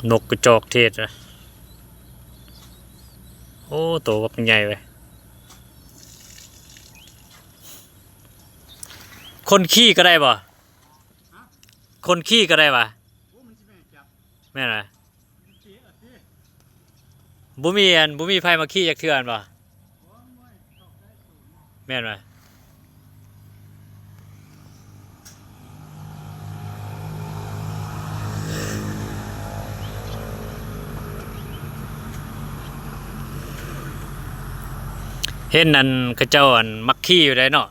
ນົກກະຈອກເທດນະ. ໂອ້ ໂຕບັກໃຫຍ່ເວີຍ. ຄົນຂີ່ກໍໄດ້ບໍ່? ຄົນຂີ່ກໍໄດ້ຫວາ? ແມ່ນຫວາ? ບໍ່ມີອັນ ບໍ່ມີໃຜມາຂີ່ຈັກເທື່ອຫັ້ນບໍ່? ແມ່ນຫວາ? ເຫັນອັນ ເຂົາເຈົ້າອັນ ມັກຂີ່ຢູ່ໃດເນາະ.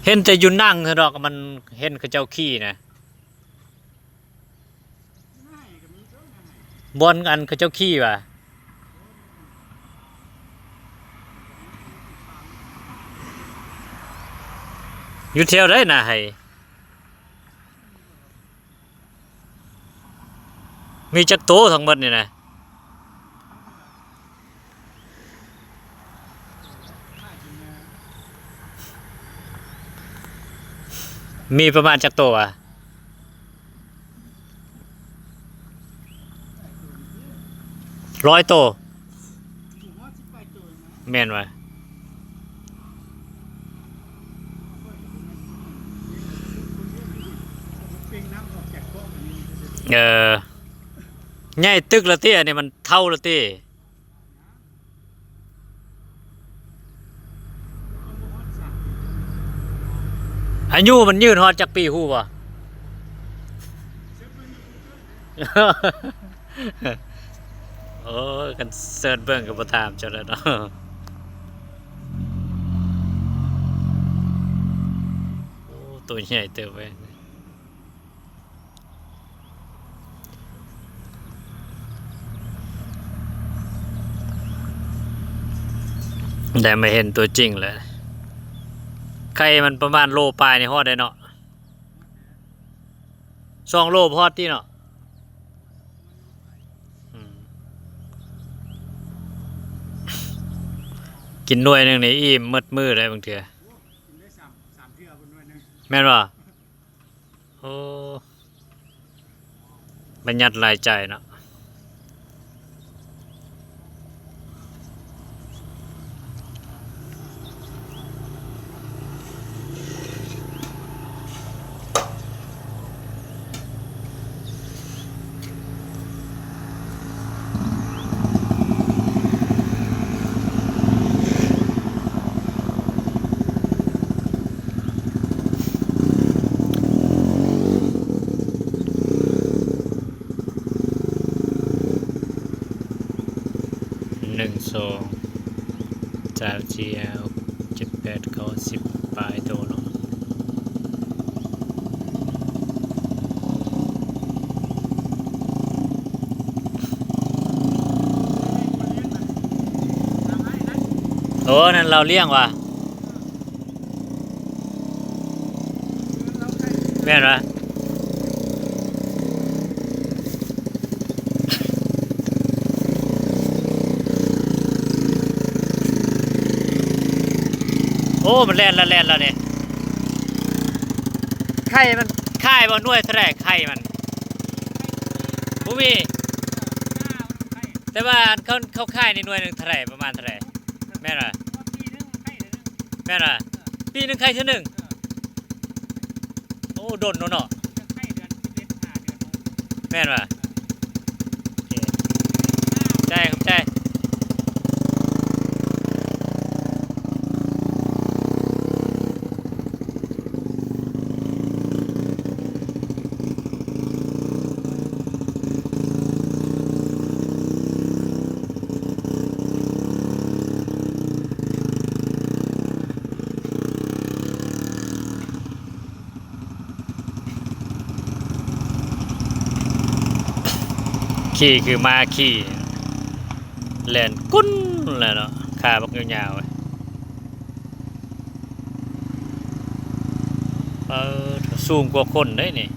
ເຫັນແຕ່ຢູ່ໜັງເທົ່າດອກ ມັນເຫັນເຂົາເຈົ້າຂີ່ນະ. ບ່ອນອັນເຂົາເຈົ້າຂີ່ຫວາ? ຢູ່ແຖວໃດນາໄຮ່? ມີຈັກໂຕທັງໝົດນີ້ນະ? ມີປະມານຈັກໂຕຫວາ? ຮ້ອຍໂຕ. ແມ່ນຫວາ? ເອີ ໃຫຍ່ຕຶກລະຕິ ອັນນີ້ມັນເຖົ້າລະຕິ. ອາຍຸມັນຍືນຮອດຈັກປີຮູ້ບໍ່? ໂອ້ຍ ຄັນເສີດເບິ່ງກໍບໍ່ຖາມເຈົ້າແລ້ວເນາະ. ໂອ້ ໂຕໃຫຍ່ເຕີບເວີຍ. ໄດ້ມາເຫັນຕົວຈິງແລ້ວ. ໄຂ່ມັນປະມານໂລປາຍນີ້ຮອດໄດ້ເນາະ. ສອງໂລບໍ່ຮອດຕິເນາະ. ອືມ ກິນໜ່ວຍໜຶ່ງນີ້ອີ່ມໝົດມື້ໄດ້ບາງເທື່ອ. ໂອ້ ກິນໄດ້ສາມ ສາມເທື່ອພຸ້ນໜ່ວຍໜຶ່ງ. ແມ່ນບໍ່? ໂອ້ ບັນຍັດລາຍຈ່າຍເນາະ. ໜຶ່ງ ສອງ ສາມ ສີ່ ຫ້າ ຫົກ ເຈັດ ແປດ ເກົ້າ ສິບ ປາຍໂຕເນາະ. ໂອ້ ນັ້ນລາວລ້ຽງຫວາ? ແມ່ນຫວາ? ໂອ້ ມັນແລ່ນແລ້ວ ແລ່ນແລ້ວນີ້. ໄຂ່ມັນຂາຍບໍ່? ໜ່ວຍເທົ່າໃດໄຂ່ມັນ? ບໍ່ມີ. ແຕ່ວ່າເຂົາ ເຂົາຂາຍໃນໜ່ວຍໜຶ່ງເທົ່າໃດ? ປະມານເທົ່າໃດ? ແມ່ນຫວາ? ແມ່ນຫວາ? ປີໜຶ່ງໄຂ່ເທື່ອໜຶ່ງ. ໂອ້ ດົນໂດນເນາະ. ແມ່ນຫວາ? ໂອເຄ ຂອບໃຈ ຂອບໃຈ. ຂີ່ຄືໝາຂີ່ ແລ່ນກຸ້ນແລ້ວເນາະ ຂາບັກຍາວໆ. ເອີ ສູງກວ່າຄົນເດ້ນີ້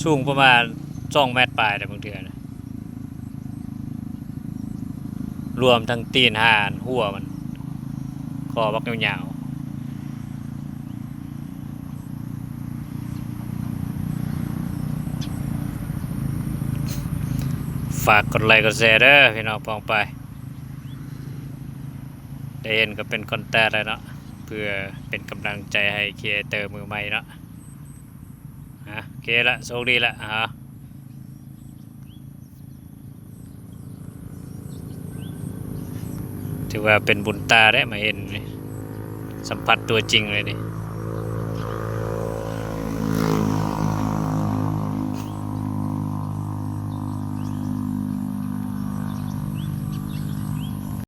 ສູງປະມານສອງແມັດປາຍເດ້ບາງເທື່ອນະ ລວມທັງຕີນຫາ ຫົວມັນ ກໍບັກຍາວໆ. ຝາກກົດໄລກົດແຊເດີພີ່ນ້ອງປ້ອງປາຍ ໄດ້ເຫັນກໍເປັນຄອນເທັນແລ້ວເນາະ ເພື່ອເປັນກຳລັງໃຈໃຫ້ຄຣີເອເຕີມືໃໝ່ເນາະ. ອ່ະ ໂອເຄລະ ໂຊກດີລະ ອ່າ ຖືວ່າເປັນບຸນຕາເດ້ ມາເຫັນ ສຳຜັດຕົວຈິງເລີຍນີ້.